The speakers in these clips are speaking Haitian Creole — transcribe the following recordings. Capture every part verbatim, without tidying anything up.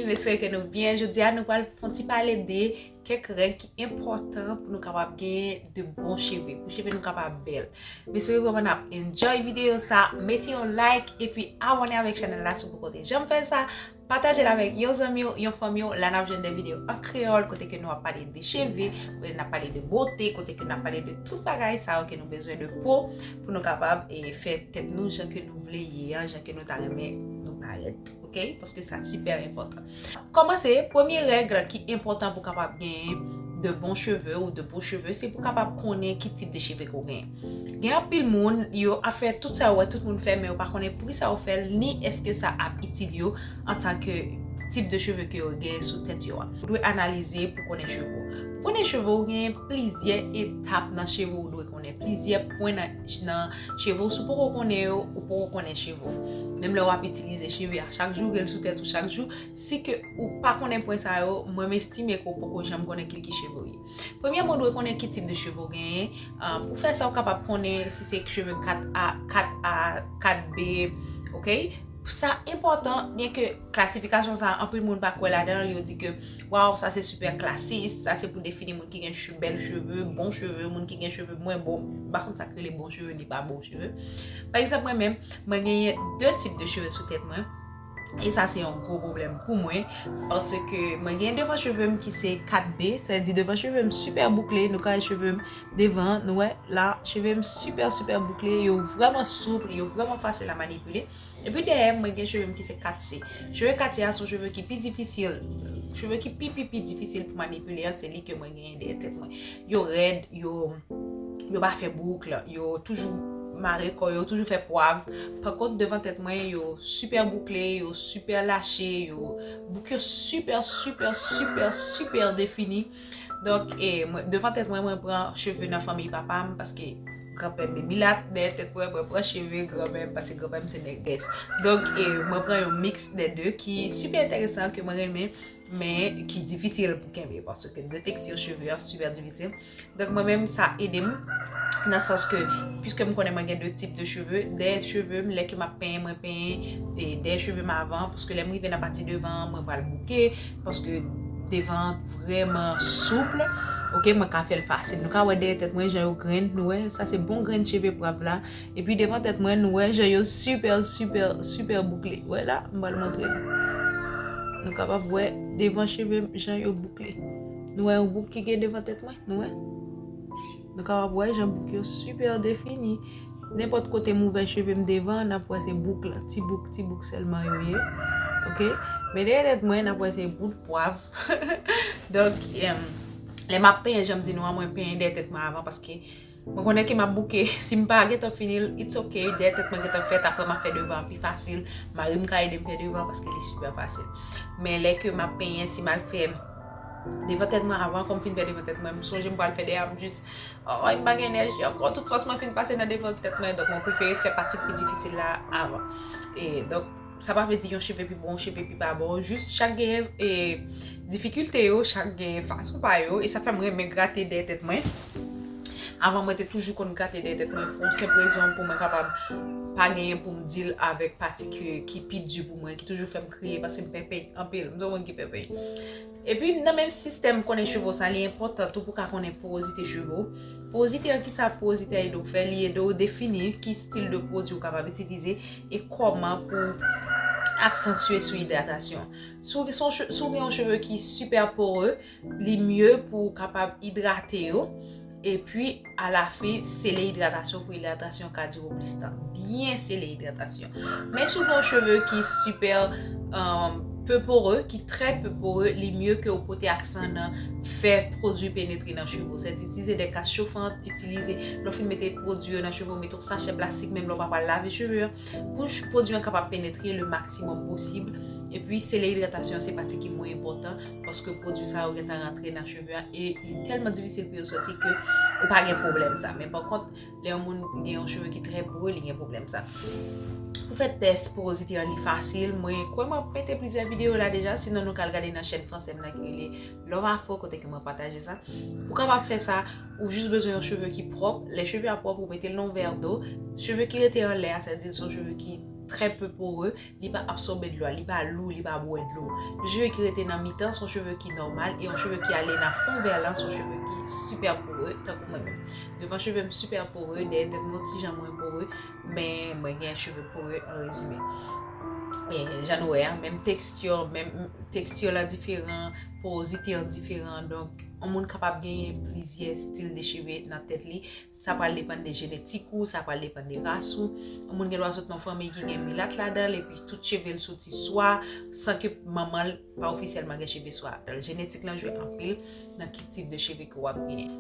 M espere ke nou byen. Jodi a, nou pral fè yon ti pale de kèk règ ki enpòtan pou nou kapab genyen de bon cheve, pou cheve nou kapab bèl. M espere vrèman n ap enjoy videyo sa. Mete yon like epi abòne avèk chanèl la si w poko te janm fè sa. Pataje l avèk yon zanmi w, yon fanmi w. La n ap jwenn de videyo an kreyòl kote ke nou ap pale de cheve, kote n ap pale de bote, kote ke n ap pale de tout bagay sa yo ke nou bezwen de po pou nou kapab e, fè tèt nou jan ke nou vle ye an, jan ke nou ta renmen nou parèt. Ok? Paske sa sipè enpòtan. Kòmanse, premye règ ki enpòtan pou kapab genyen de bon cheve ou de po cheve, se pou kapab konnen ki tip de cheve ke w genyen. Gen anpil moun, yo ap fè tout sa yo wè tout moun fè, men yo pa konnen poukisa yo fè l, ni èske sa ap itil yo antanke tip de cheve ke yo genyen sou tèt yo a. Ou dwe analize pou konnen cheve w. Pou konnen cheve w, gen plizyè etap nan cheve w dwe konnen, plizyè pwen nan, nan cheve w. Si w poko konnen yo, ou poko konnen cheve w. Menm lè w ap itilize cheve a chak jou, gen l sou tèt ou chak jou, si ke ou pa konnen pwen sa yo, mwen m estime ke w poko janm konnen ki, ki cheve w ye. Premyèman, w dwe konnen ki tip de cheve w genyen. Ah, pou fè sa, w kapab konnen si se cheve kat A, kat A, kat B, ok? Sa enpòtan, byenke klasifikasyon sa, anpil moun pa kwè ladan l, yo di ke, waw, sa se sipè klasis, sa se pou defini moun ki gen che-, bèl cheve, bon cheve, moun ki gen cheve mwen bon, m pa konn sa k rele bon cheve, ni pa bon cheve. Pa egzanp, mwen menm, mwen genyen de tip de cheve sou tèt mwen. E sa se yon gwo pwoblèm pou mwen, paske mwen gen devan cheve m ki se kat B, sa vle di devan cheve m sipè boukle, nou ka wè cheve m devan, nou wè la, cheve m sipè, sipè boukle, yo vrèman soup, yo vrèman fasil a manipile. Epi dèyè m, mwen gen cheve m ki se kat C. Cheve kat C a se yon cheve ki pi difisil, cheve ki pi, pi, pi difisil pou manipile an, se li ke mwen genyen dèyè tèt mwen. Yo rèd, yo, yo pa fè bouk, yo toujou mare kò yo, toujou fè pwav. Pa kont, devan tèt mwen, yo sipè boukle, yo sipè lache, yo, bouk yo sipè, sipè, sipè, sipè defini. Donk, e, mwen, devan tèt mwen, mwen pran cheve nan fanmi papa m, paske granpè m milat, dèyè tèt mwen, mwen pran cheve granmè m, paske granmè m se nègès. Donk, e, mwen pran yon miks dè de ki sipè enteresan, ke mwen renmen, men ki difisil pou kenbe, paske de tekstir cheve a sipè difisil. Donk, mwen menm, sa ede m, nan sans ke, piske m konnen mwen gen de tip de cheve, dèyè cheve m, lè ke m ap penyen, mwen penyen, e, dèyè cheve m avan, paske lè m rive nan pati devan, mwen pral bouke, paske devan an vrèman soup, ok, mwen ka fè l fasil. Nou ka wè dèyè tèt mwen, jan yo grenn, nou wè, sa se bon grenn cheve pwav la. Epi devan tèt mwen, nou wè, jan yo sipè, sipè, sipè boukle. Wè la, m pral montre nou. Nou kapab wè devan cheve m, jan yo boukle. Nou wè yon bouk ki gen devan tèt mwen, nou wè? Nou kapab wè jan bouk yo sipè defini. Nenpòt kote m ouvè cheve m devan, n ap wè se bouk la, ti bouk, ti bouk sèlman yo ye. Ok? Men dèyè tèt mwen, n ap wè se bout pwav. Donk, em, lè m ap penyen, jan m di nou an, mwen penyen dèyè tèt mwen avan, paske mwen konnen ke m ap bouke. Si m pa gentan fini l, it's ok, dèyè tèt mwen gentan fèt, apre m ap fè devan an pi fasil. Mari m ka ede m fè devan, paske li sipè fasil. Men lè ke m ap penyen, si m al fè devan tèt mwen avan, kòm m fin fè devan tèt mwen, m sonje m pral fè dèyè a, m jis, oh, m pa gen enèji ankò, tout fòs mwen fin pase nan devan tèt mwen, donk mwen prefere fè pati ki pi difisil la avan. E donk, sa pa vle di yon cheve pi bon, yon cheve pi pa bon, jis chak gen, e, difikilte yo, chak gen fason pa yo, e sa fè m renmen grate dèyè tèt mwen. Avan, mwen te toujou konn grate dèyè tèt mwen pou yon senp rezon, pou mwen kapab pa genyen pou m deal avèk pati ki, ki pi di pou mwen, ki toujou fè m kriye, paske m pè penyen anpil, m se yon moun ki pè penyen. Epi, nan menm sistèm konnen cheve w sa, li enpòtan tou pou ka konnen porozite cheve w. Porozite an, kisa porozite a ede w fè? Li ede w defini ki stil de pwodui w kapab itilize e kòman pou aksantye sou idratasyon. Si w, si w, si w gen yon cheve ki sipè pore, li mye pou w kapab idrate yo. Epi, alafen, sele idratasyon pou idratasyon ka dire w plis tan. Byen sele idratasyon. Men si w gen yon cheve ki sipè, um, pe pore, ki trè pe pore, li mye ke w pote aksan nan fè pwodui penetre nan cheve w. Sèt itilize de kas chofant, itilize, lè w fin mete pwodui yo nan cheve w, mete yon sachè plastik, menm lè w pa pral lave cheve a, pou ch-, pwodui an kapab penetre le maksimòm posib. Epi, sele idratasyon se pati ki mwen enpòtan, paske pwodui sa yo gentan rantre nan cheve a, e li tèlman difisil pou yo sòti ke ou pa gen pwoblèm sa. Men pa kont, lè yon moun gen yon cheve ki trè pore, li gen pwoblèm sa. Pou fè tès porozite an, li fasil. Mwen kwè mwen mete plizyè videyo la deja, sinon nou ka al gade nan chèn fransè m nan ki rele Love Afro, kote ke mwen pataje sa. Pou kapab fè sa, ou jis bezwen yon cheve ki pwòp. Lè cheve a pwòp, ou mete l nan yon vè dlo. Cheve ki rete anlè a, sa vle di se yon cheve ki très peu poreux, li pa absòbe dlo a, li pa lou, li pa bwè dlo. Yon cheve ki rete nan mitan, se yon cheve ki nòmal, e yon cheve ki ale nan fon vè lan, se yon cheve ki super poreux, tankou mwen menm. Devan cheve m super poreux, dèyè tèt mwen yon ti jan mwen poreux, men mwen gen cheve poreux an rezime. E jan nou wè a, menm tekstir, menm tekstir la diferan, porozite an diferan, donk yon moun kapab genyen plizyè stil de cheve nan tèt li. Sa pral depann de jenetik ou, sa pral depann de ras ou. Yon moun gen dwa sot nan fanmi ki gen milat ladan l, epi tout cheve l soti swa, san ke manman l pa ofisyèlman gen cheve swa. Donk, jenetik lan jwe anpil nan ki tip de cheve ke w ap genyen.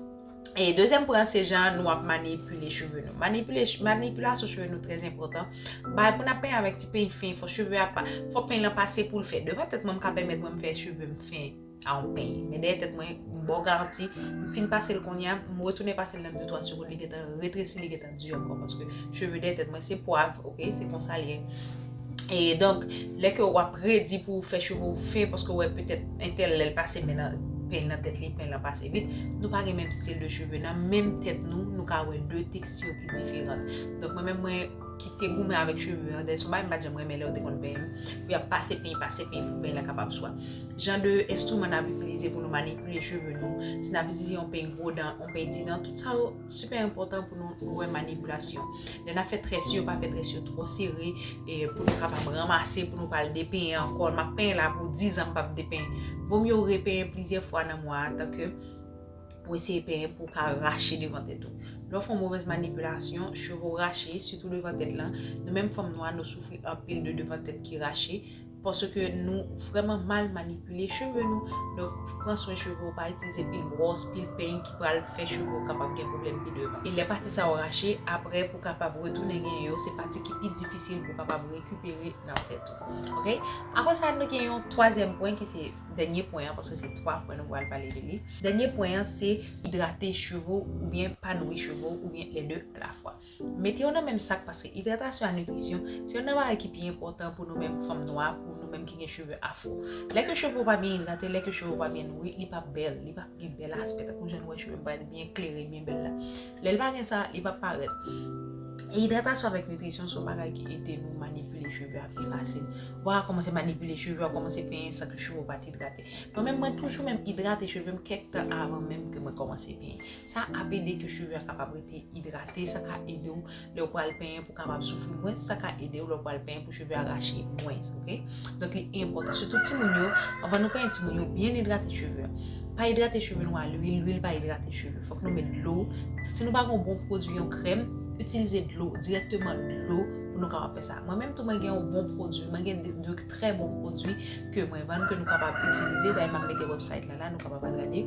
E dezyèm pwen an, se jan nou ap manipile cheve nou. Manipile, manipilasyon cheve nou trè enpòtan. Bay pou n ap penyen avèk ti peny fen, fò cheve a pa, fò peny lan pase pou l fè. Devan tèt mwen, m ka pèmèt mwen m fè cheve m fen a yon peny. Men dèyè tèt mwen, m ba w garanti, m fin pase l kounye a, m retounen pase l nan de twa segonn, li gentan retresi, li gentan di ankò. Paske cheve dèyè tèt mwen, se pwav, oke, se konsa l ye. E donk, lè ke w ap redi pou w fè cheve w fen, paske w wè petèt entèl lè l pase men nan peny nan tèt li, peny lan pase vit, nou pa gen menm stil de cheve nan menm tèt nou, nou ka wè de tekstir ki diferan. Donk, mwen menm, mwen ki te goumen avèk cheve an, dèyè se yon bagay m pa t janm renmen lè yo te konn penyen m, pou y ap pase peny, pase peny, pou peny lan kapab swa. Jan de enstriman n ap itilize pou nou manipile cheve nou, si n ap itilize yon peny gwo dan, yon peny ti dan, tout sa yo sipè enpòtan pou nou wè manipilasyon. Lè n ap fè très yo, pa fè très yo twò sere, e pou nou kapab ranmase, pou nou pa al depenyen ankò. M ap penyen la pou diz an, m p ap depenyen. Vomye w repenyen plizyè fwa nan mwa a, tanke ou eseye penyen pou w ka rache devan tèt ou. Lè w fè yon movèz manipilasyon, cheve w rache, sitou devan tèt lan. Nou menm fanm nwa, nou soufri anpil de devan tèt ki rache, paske nou vrèman mal manipile cheve nou. Donk, pran swen cheve w, pa itilize pil bwòs, pil peny ki pral fè cheve w kapab gen pwoblèm pi devan. E lè pati sa yo rache, apre pou kapab retounen gen yo, se pati ki pi difisil pou kapab rekipere nan tèt ou. Oke? Apre sa, nou gen yon twazyèm pwen ki se dènye pwen an, paske se twa pwen nou pral pale de li. Dènye pwen an, se idrate cheve w oubyen pa nouri cheve w oubyen les deux à la fois. Mete yo nan menm sak, paske idratasyon ak nitrisyon, se youn nan bagay ki pi enpòtan pou nou menm fanm nwa, pou nou menm ki gen cheve afro. Lè ke cheve w pa byen idrate, lè ke cheve w pa byen nouri, li p ap bèl, li p ap gen bèl aspè, tankou jan nou wè cheve m parèt byen klere, byen bèl la. Lè l pa gen sa, li p ap parèt. E idratasyon avèk nitrisyon se yon bagay ki ede nou manipile cheve a pi fasil. Ou pa ka kòmanse manipile cheve a, kòmanse penyen san ke cheve w pa t idrate. Mwen menm, mwen toujou menm idrate cheve m kèk tan avan menm ke mwen kòmanse penyen. Sa ap ede ke cheve a kapab rete idrate, sa ka ede w lè w pral penyen pou kapab soufri mwens, sa ka ede w lè w pral penyen pou cheve a rache mwens, oke? Donk, li enpòtan. Sitou timoun yo, anvan nou penyen timoun yo, byen idrate cheve a. Pa idrate cheve nou a lwil, lwil pa idrate cheve. Fòk nou met dlo. Si nou pa gen yon bon pwodui, yon krèm, itilize dlo, dirèkteman dlo pou nou kapab fè sa. Mwen menm tou, mwen gen yon bon pwodui, mwen gen de, de trè bon pwodui ke mwen vann, ke nou kapab itilize. Dayè, m ap mete website la la, nou kapab al gade.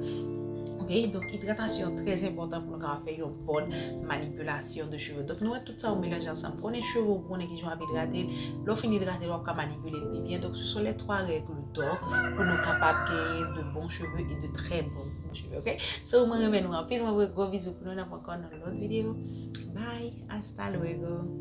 Oke, donk idratasyon trè enpòtan pou nou kapab fè yon bòn manipilasyon de cheve. Donk nou wè tout sa yo melanje ansanm. Konnen cheve w, konnen kijan w ap idrate l. Lè w fin idrate l, w ap ka manipile l pi byen. Donk, ce sont les trois règles d'or pou nou kapab genyen de bons cheveux et de très bons cheveux, oke? So, mwen renmen nou anpil, mwen voye gwo bizou pou nou, n ap ankò nan lòt videyo. Bye, hasta luego.